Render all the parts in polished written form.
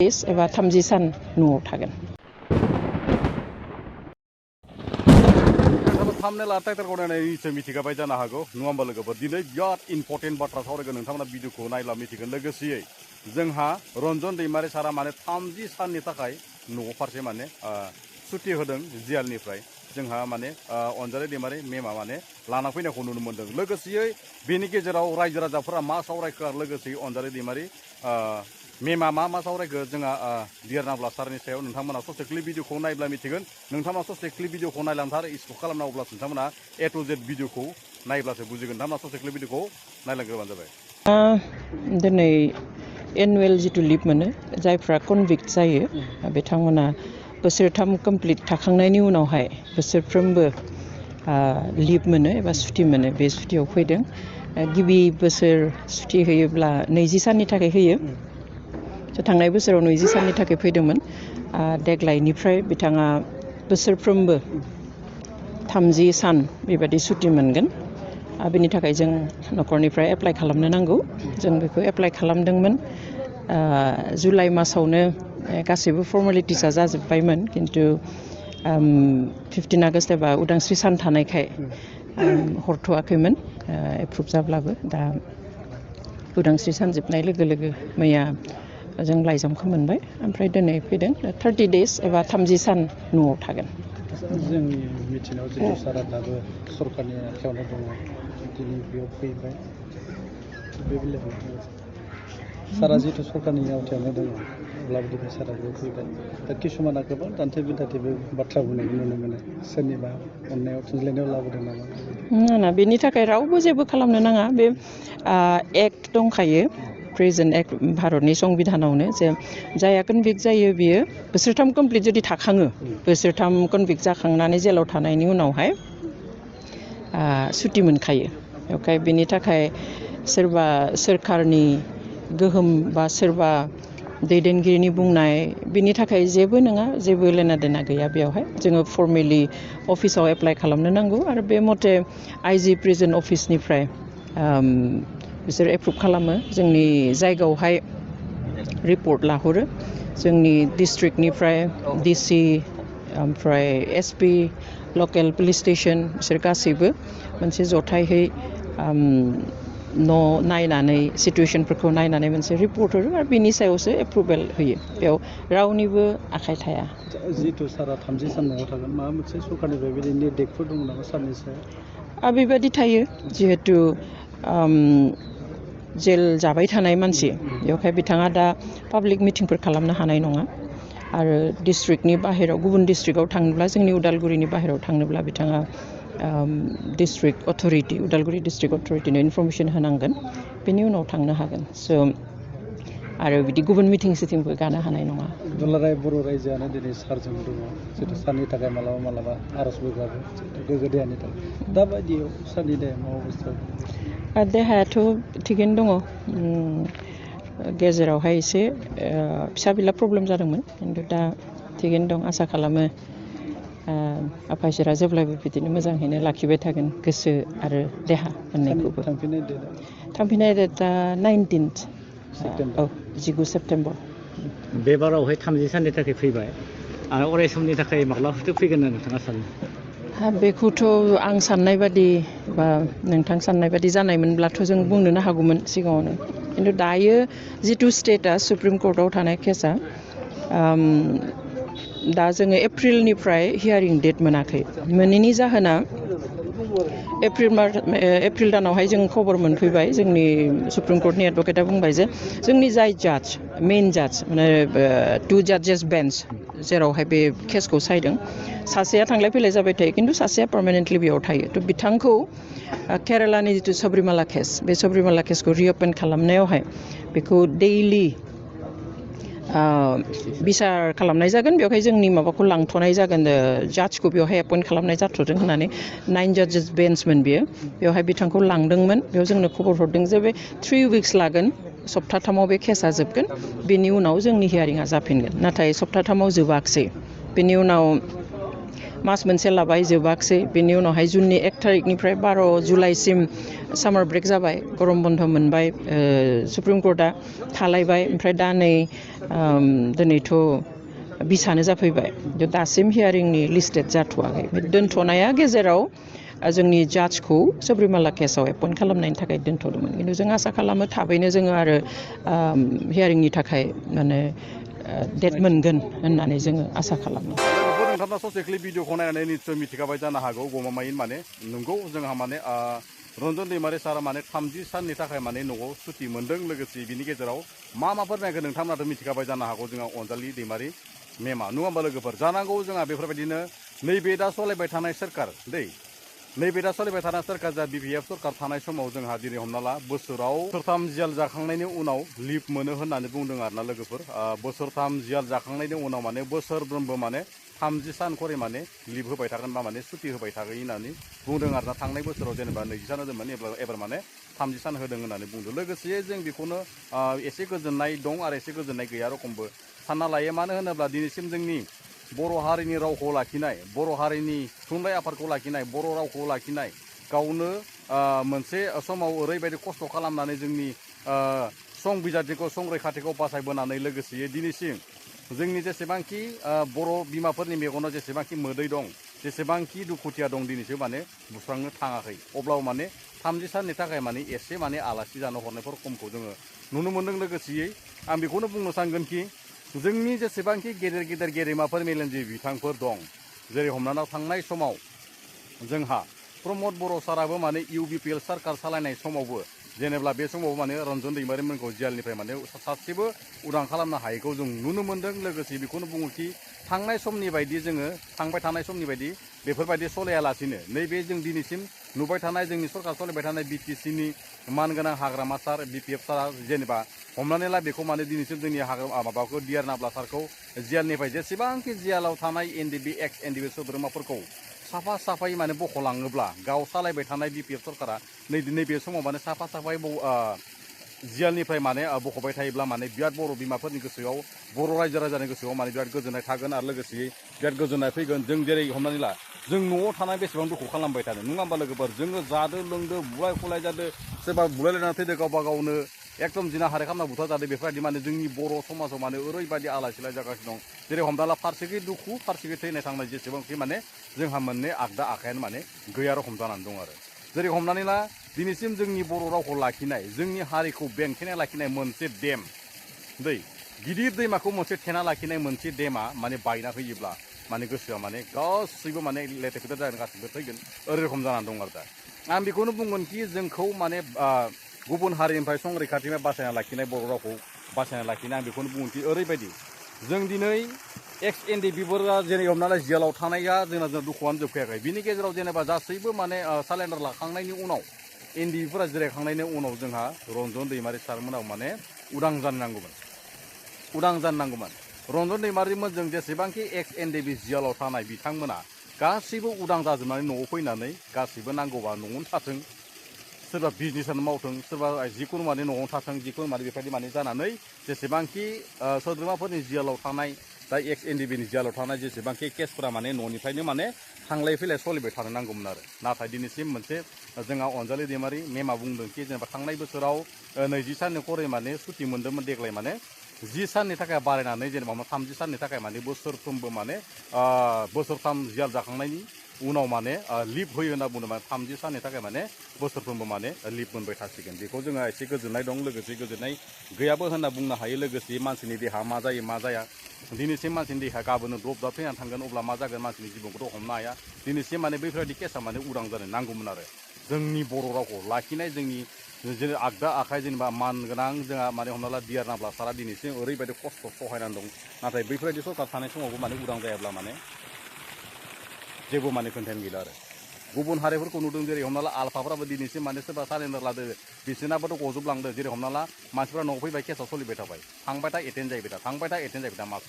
days एबा 30 सान न'आव थागोन। थामनेल टाइटेलखौ नायनानै मिथिगाबाय जानो हागौ नङा होमबा लोगोफोर दिनै बिराद इम्पर्टेन्ट बाथ्रा सावरायगोन नोंथांमोना भिडिअखौ नायब्ला मिथिगोन लोगोसेयै जोंहा रन्जन दैमारि सारा माने 30 साननि थाखाय न'आव फारसे माने सुटि होदों जियालनिफ्राय जोंहा माने अनजालि दैमारि मेमा माने लाना फैनायखौ नुनो मोन्दों लोगोसेयै बेनि गेजेराव रायजो राजाफोरा मा सावरायखो आरो लोगोसेयै अनजालि दैमारि मेमा मा सावरायखो जोंहा दियारनाब्ला सारनि सायाव नोंथांमोना ससे क्लिप भिडिअखौ नायब्ला मिथिगोन नोंथांमोना ससे क्लिप भिडिअखौ नायलांथार स्किप खालामना अब्लासो नोंथांमोना A to Z भिडिअखौ नायब्लासो बुजिगोन नोंथांमोना ससे क्लिप भिडिअखौ नायलांग्रोबानो जाबाय। दिनै एनुवेल जिथु लिभ मोनो जायफ्रा कनभिक्ट जायो बिथांमोना बोसोरथाम कमप्लिट थाखांनायनि उनावहाय बोसोरफ्रोमबो लिभ मोनो एबा सुटि मोनो बे सुटियाव फैदों गिबि बोसोर सुटि होयोब्ला 20 साननि थाखाय होयो थांनाय बोसोराव 20 साननि थाखाय फैदोंमोन देग्लायनिफ्राय बिथाङा बोसोरफ्रोमबो 30 सान बेबायदि सुटि मोनगोन बेनि थाखाय जों न'खरनिफ्राय एप्लाइ खालामनो नांगौ जों बेखौ एप्लाइ खालामदोंमोन जुलाइ मासावनो गासैबो फर्मेलिटिसआ जाजोबबायमोन खिन्थु 15 आगस्ट एबा उदांस्रि सान थानायखाय हरथ'वाखैमोन एप्रुभ जाब्लाबो दा उदांस्रि सान जोबनाय लोगो लोगो मैया जों लाइजामखौ मोनबाय ओमफ्राय दिनै फैदों 30 days एबा 30 सान न'आव थागोन। जोंनि मिथिनायाव जितु सारा दाबो सरकारनि आखायावनो दङ दिनै बेयाव फैबाय बे बेलायाव सारा जितु सरकारनि आवथायावनो दङ अब्लाबो दिनै सारा बेयाव फैबाय दा किसुमाना गोबां दान्थे बिदान्थेबो बाथ्रा बुंनायखौ नुनो मोनो सोरनिबा अननायाव थुनज्लायनायाव लाबोदों नामा ना बेनि थाखाय रावबो जेबो खालामनो नाङा बे एक्ट दंखायो प्रेजेन्ट एक्ट भारतनि संबिधानावनो जे जाया कनभिक्ट जायो बियो बोसोरथाम कमप्लिट जुदि थाखाङो बोसोरथाम कनभिक्ट जाखांनानै जेलाव थानायनि उनावहाय सुटि मोनखायो ओमफ्राय बेनि थाखाय सोरबा सोरखारनि गोहोम बा सोरबा दैदेनगिरिनि बुंनाय बिनि थाखाय जेबो नङा जेबो लेना देना गैया बेयावहाय जोङो फर्मेलि अफिसाव एप्लाइ खालामनो नांगौ आरो बे मथे आइजि प्रेजेन्ट अफिसनिफ्राय बिसोर एप्रुभ खालामो जोंनि जायगायावहाय रिपर्ट लाहरो जोंनि डिस्ट्रिक्टनिफ्राय डिसि ओमफ्राय एसपि लकेल पुलिस स्टेशन बिसोर गासैबो मोनसे जथायहै न' नायनानै सिटुएशनफोरखौ नायनानै मोनसे रिपर्ट हरो आरो बिनि सायावसो एप्रुभेल होयो बेयाव रावनिबो आखाइ थाया। जितु सारा 30 सान न'आव थागोन माबा मोनसे सरकारनिफ्राय बेबायदि निर्देशफोर दङ नामा सारनि सायाव बेबायदि थायो जिहेथु जेल जाबाय थानाय मानसि बेवहाय बिथाङा दा पाब्लिक मिटिंफोर खालामनो हानाय नङा आरो डिस्ट्रिक्टनि बाहेराव गुबुन डिस्ट्रिक्टआव थांनोब्ला जोंनि उदालगुरिनि बाहेराव थांनोब्ला बिथाङा डिस्ट्रिक्ट अथरिटि उदालगुरि डिस्ट्रिक्ट अथरिटिनो इनफरमेसन होनांगोन बेनि उनाव थांनो हागोन स' आरो बिदि गुबुन मिटिं सिटिंबो गानो हानाय नङा। दुलाराय बर' रायजोआनो दिनै सारजों दङ जितु सारनि थाखाय मालाबा आर'जबो गाबो गोग्गो देहानि थाखाय दाबायदियाव सारनि देहाया मा अबस्था देहायाथ' थिगैनो दङ गेजेरावहाय एसे फिसा बिला प्रब्लेम जादोंमोन खिन्थु दा थिगैनो दं आसा खालामो आफा इसोरा जेब्लायबो बिदिनो मोजाङैनो लाखिबाय थागोन गोसो आरो देहा मोननैखौबो। थांफिननाय डेटआ 19 सेप्तेम्बर। बे बारावहाय 30 साननि थाखाय फैबाय आरो अराय समनि थाखाय माब्लाबाफोर फैगोन होनना नोंथाङा सानो? बेखौथ' आं साननाय बादि बा नोंथां साननाय बादि जानायमोनब्लाथ' जों बुंनोनो हागौमोन सिगाङावनो खिन्थु दायो जिथु स्टेटास सुप्रिम कर्टआव थानाय केसा दा जोङो एप्रिलनिफ्राय हियारिं डेट मोनाखै मोनैनि जाहोना एप्रिल दानावहाय जों खबर मोनफैबाय जोंनि सुप्रिम कर्टनि एडभकेटआ बुंबाय जे जोंनि जाय जाज मेइन जाज माने 2 जाजेस बेन्च जेरावहाय बे केसखौ सायदों सासेया थांलाय फैलाय जाबाय थायो खिन्थु सासेया पार्मानेन्टलि बेयाव थायो थ' बिथांखौ केरालानि जिथु सबरिमाला केस बे सबरिमाला केसखौ रिअपेन खालामनायावहाय बेखौ डेइलि बिसार खालामनाय जागोन बेवहाय जोंनि माबाखौ लांथ'नाय जागोन जाजखौ बेवहाय एपइन्ट खालामनाय जाथ'दों होननानै 9 जाजेस बेन्चमोन बेयो बेवहाय बिथांखौ लांदोंमोन बेयाव जोंनो खबर हरदों जे बे 3 उइक्स लागोन सप्ताथामाव बे केसा जोबगोन बेनि उनाव जोंनि हियारिंआ जाफिनगोन नाथाय सप्ताथामाव जोबाखसै बेनि उनाव मास मोनसे लाबाय जोबाखसै बेनि उनावहाय जुननि 1 थारिखनिफ्राय 12 जुलाइसिम सामार ब्रेक जाबाय गरम बन्द मोनबाय सुप्रिम कर्टआ थालायबाय ओमफ्राय दा नै दिनैथ' बिसानो जाफैबाय दासिम हियारिंनि लिस्टेड जाथ'वाखै दोनथ'नाया गेजेराव जोंनि जाजखौ सबरिमाला केसाव एपइन्ट खालामनायनि थाखाय दोनथ'दोंमोन खिन्थु जों आसा खालामो थाबैनो जोङो आरो हियारिंनि थाखाय माने डेट मोनगोन होननानै जोङो आसा खालामो नोंथाङा ससे क्लिप भिडिअखौ नायनानै निस्सय मिथिखाबाय जानो हागौ गमामायै माने नंगौ जोंहा माने रन्जन दैमारि सारा माने 30 साननि थाखाय माने न'आव सुटि मोन्दों लोगोसे बिनि गेजेराव मा फोरमायगोन नोंथांमोनाथ' मिथिखाबाय जानो हागौ जोंहा अनजालि दैमारि मेमा नङा होमबा लोगोफोर जानांगौ जोंहा बेफोरबायदिनो नैबे दा सलायबाय थानाय सोरखार नैबे दा सलायबाय थानाय सोरखार जा BPF सोरखार थानाय समाव जोंहा दिनै हमना ला बोसोराव बोसोरथाम जियाल जाखांनायनि उनाव लिभ मोनो होननानै बुंदों आरोना लोगोफोर बोसोरथाम जियाल जाखांनायनि उनाव माने बोसोरफ्रोमबो माने 30 सान खरे माने लिभ होबाय थागोन बा माने सुटि होबाय थागोन होननानै बुंदों आरोना थांनाय बोसोराव जेनेबा 20 सान होदोंमोन एबार माने 30 सान होदों होननानै बुंदों लोगोसे जों बेखौनो एसे गोजोननाय दं आरो एसे गोजोननाय गैया रखमबो सानना लायो मानो होनोब्ला दिनैसिम जोंनि बर' हारिनि रावखौ लाखिनाय बर' हारिनि थुनलाइ आफादखौ लाखिनाय बर' रावखौ लाखिनाय गावनो मोनसे समाव ओरैबायदि खस्थ' खालामनानै जोंनि सं बिजाथिखौ संरैखाथिखौ बासायबोनानै लोगोसे दिनैसिम जोंनि जेसेबांखि बर' बिमाफोरनि मेगनाव जेसेबांखि मोदै दं जेसेबांखि दुखुथिया दं दिनैसो माने बुस्रांनो थाङाखै अब्लाबो माने 30 साननि थाखाय माने एसे माने आलासि जानो हरनायफोर खमखौ जोङो नुनो मोन्दों लोगोसेयै आं बेखौनो बुंनो सानगोनखि जोंनि जेसेबांखि गेदेर गेदेमाफोर मेलेमजिबि बिथांफोर दं जेरै हमना थांनाय समाव जोंहा प्रमद बर' साराबो माने UBPL सोरखार सालायनाय समावबो जेनेबा बे समाव माने रन्जन दैमारिमोनखौ जेलनिफ्राय माने सासेबो उदां खालामनो हायैखौ जों नुनो मोन्दों लोगोसे बेखौनो बुङोखि थांनाय समनि बायदि जोङो थांबाय थानाय समनि बायदि बेफोरबायदि सलायालासिनो नैबे जों दिनैसिम नुबाय थानाय जोंनि सरकार सलायबाय थानाय BTCनि मानगोनां हाग्रामा सार BPF सारा जेनेबा हमनानै ला बेखौ माने दिनैसिम जोंनि माबाखौ डिआर नाब्ला सारखौ जेलनिफ्राय जेसेबांखि जेलाव थानाय NDB एक्स NDB सोद्रोमाफोरखौ साफा साफायै माने बख'लाङोब्ला गाव सालायबाय थानाय BPF सरकारा नैबे समाव माने साफा साफायै जेलनिफ्राय माने बख'बाय थायोब्ला माने बिराद बर' बिमाफोरनि गोसोआव बर' रायजो राजानि गोसोआव माने बिराद गोजोननाय थागोन आरो लोगोसे बिराद गोजोननाय फैगोन जों जेरै हमनानै ला जों न'आव थानाय बेसेबां दुखु खालामबाय थानो नङा होमबा लोगोफोर जोङो जादो लोंदो बुलाय खुलाय जादो सोरबा बुलायलायनानै थैदो गावबा गावनो एकदम जिना हारे खालामना बुथार जादों बेफोरबायदि माने जोंनि बर' समाजाव माने ओरैबायदि आलाय सिलाय जागासिनो दं जेरै हमना ला फारसेखै दुखु फारसेखै थैनाय थांनाय जेसेबांखि माने जोंहा मोननै आगदा आखायानो माने गैया रखम जानानै दं आरो जेरै हमनानै ला दिनैसिम जोंनि बर' रावखौ लाखिनाय जोंनि हारिखौ बेंथेना लाखिनाय मोनसे डेम गिदिर दैमाखौ मोनसे थेना लाखिनाय मोनसे डेमा माने बायना होयोब्ला माने गोसोआ माने गासैबो माने लेथेर फेथेर जागोन गासैबो थैगोन ओरै रखम जानानै दं आरो दा आं बेखौनो बुंगोन कि जोंखौ माने गुबुन हारिनिफ्राय संरैखाथिनिफ्राय बासायना लाखिनाय बर' रावखौ बासायना लाखिनाय आं बेखौनो बुंगोन कि ओरैबायदि जों दिनै एक्स NDBफोरा जेरै हमना ला जेलाव थानाया जोंना दुखुआनो जोबखायाखै बिनि गेजेराव जेनेबा गासैबो माने सालेन्डार लाखांनायनि उनाव NDBफोरा जिरायखांनायनि उनाव जोंहा रन्जन दैमारि सारमोनाव माने उदां जानो नांगौमोन रन्जन दैमारिमोनजों जेसेबांखि एक्स NDB जेलाव थानाय बिथांमोना गासैबो उदां जाजोबनानै न'आव फैनानै गासैबो नांगौबा न'आवनो थाथों सोरबा बिजनेसानो मावथों सोरबा जिखुनु माने न'आवनो थाथों जिखुनु माने बेबायदि माने जानानै जेसेबांखि सोद्रोमाफोरनि जेलाव थानाय दा एक्स NDBनि जेलाव थानाय जेसेबांखि केसफोरा माने न'निफ्रायनो माने थांलाय फैलाय सोलिबाय थानो नांगौमोन आरो नाथाय दिनैसिम मोनसे जोंहा अनजालि दैमारि मेमा बुंदों कि जेनेबा थांनाय बोसोराव 20 साननि खरै माने सुटि मोन्दोंमोन देग्लाय माने 10 साननि थाखाय बारायनानै जेनेबा 30 साननि थाखाय माने बोसोरफ्रोमबो माने बोसोरथाम जेल जाखांनायनि उनाव माने लिभ होयो होनना बुंदों माने 30 साननि थाखाय माने बोसोरफ्रोमबो माने लिभ मोनबाय थासिगोन बेखौ जोंहा एसे गोजोननाय दं लोगोसे गोजोननाय गैयाबो होनना बुंनो हायो लोगोसे मानसिनि देहा मा जायो मा जाया दिनैसिम मानसिनि देहा गाबोनो द्रप द्राप थैनानै थांगोन अब्ला मा जागोन मानसिनि जिबनखौथ' हमनो हाया दिनैसिम माने बैफोरबायदि केसा माने उदां जानो नांगौमोन आरो जोंनि बर' रावखौ लाखिनाय जोंनि जेरै आगदा आखाइ जेनेबा मान गोनां जोंहा माने हमना ला डिआर नाब्ला सारा दिनैसिम ओरैबायदि खस्थ' सहायनानै दं नाथाय बैफोरबायदि सरकार थानाय समावबो माने उदां जायाब्ला माने जेबो माने कन्टेन्ट गैला आरो गुबुन हारिफोरखौ नुदों जेरै हमना ला आलफाफ्राबो दिनैसिम माने सोरबा सारेन्डार लादो बिसोरनाबोथ' गजोबलांदो जेरै हमना ला मानसिफ्रा न'आव फैबाय केसाव सोलिबाय थाबाय थांबाय था एटेन्ड जाहैबाय था थांबाय था एटेन्ड जाहैबाय था मास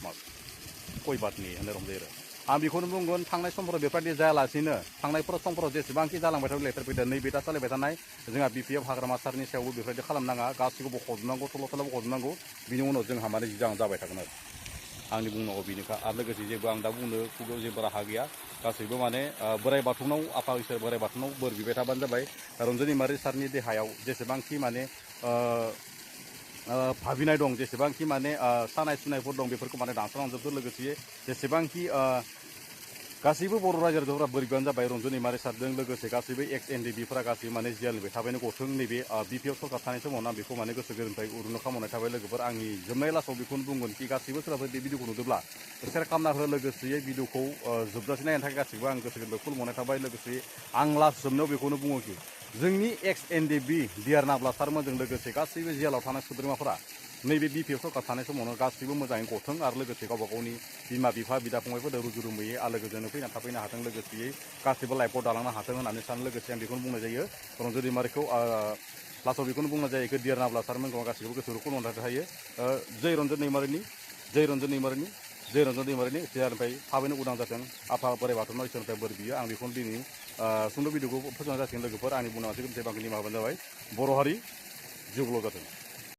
कय बातनि होननाय रखम जायो आरो आं बेखौनो बुंगोन थांनाय समफोराव बेफोरबायदि जायालासिनो थांनायफोर समफोराव जेसेबांखि जालांबाय थादों लेथेर फेथेर नैबे दा सालायबाय थानाय जोंहा BPF हाग्रामा सारनि सायावबो बेफोरबायदि खालामनाङा गासैखौबो हजोबनांगौ थल' थलाबो हजोबनांगौ बिनि उनाव जोंहा माने जाबाय थागोन आरो आंनि बुंनांगौ बेनोखा आरो लोगोसे जेबो आं दा बुंनो खुगायाव जेबो राहा गैया गासैबो माने बोराइ बाथौनाव आफा इसोर बोराइ बाथौनाव बोर बिबाय थाबानो जाबाय रन्जन दैमारि सारनि देहायाव जेसेबांखि माने भाबिनाय दं जेसेबांखि माने सानाय सुनायफोर दं बेफोरखौ माने दानस्रांजोबदो लोगोसे जेसेबांखि गासैबो बर' रायजो राजाफोरा बोर बिबानो जाबाय रन्जन दैमारि सारजों लोगोसे गासैबो एक्स एनडिबिफोरा गासैबो माने जियालनिफ्राय थाबैनो गथों नैबे बिपिएफ सरकार थानाय समाव आं बेखौ माने गोसो गोरबोनिफ्राय उरुनो खालामनाय थाबाय लोगोफोर आंनि जोबनाय लास्टआव बेखौनो बुंगोन कि गासैबो सोरबाफोर बे भिडिअखौ नुदोंब्ला सेयार खालामना हो लोगोसेयै भिडिअखौ जोबजासे नायनो थाखाय गासैबो आं गोसो गोरबोनिफ्राय खुलुमनाय थाबाय लोगोसे आं लास्ट जोबनायाव बेखौनो बुङो कि जोंनि एक्स एनडिबि डिआर नाब्ला सारमोनजों लोगोसे गासैबो जेलाव थानाय सोद्रोमाफोरा नैबे बिपिएफ सरकार थानाय समावनो गासैबो मोजाङै गथों आरो लोगोसे गावबा गावनि बिमा बिफा बिदा फंबायफोरजों रुजु रुमुयै आलो गोजोनै फैनानै थाफैनो हाथों लोगोसेयै गासैबो लाइफआव दालांनो हाथों होननानै सानो लोगोसे आं बेखौनो बुंनाय जायो रन्जन दैमारिखौ लास्टआव बेखौनो बुंनाय जायो डिआर नाब्ला सारमोनखौ गासैखौबो गोसोआव खुलुमनानै थायो जय रन्जन दैमारिनि जय रन्जन दैमारिनि जय रन्जन दैमारिनि जेरानिफ्राय थाबैनो उदां जाथों आफा बोराइ बाथौनाव इसोरनिफ्राय बोर बियो आं बेखौनो दिनै सुंद' भिडिअखौ फोजोबनाय जासिगोन लोगोफोर आंनि बुंनाय मोनसे गोमसाय बांसिन निमाहा होबानो जाबाय बर' हारि जिउल' जाथों।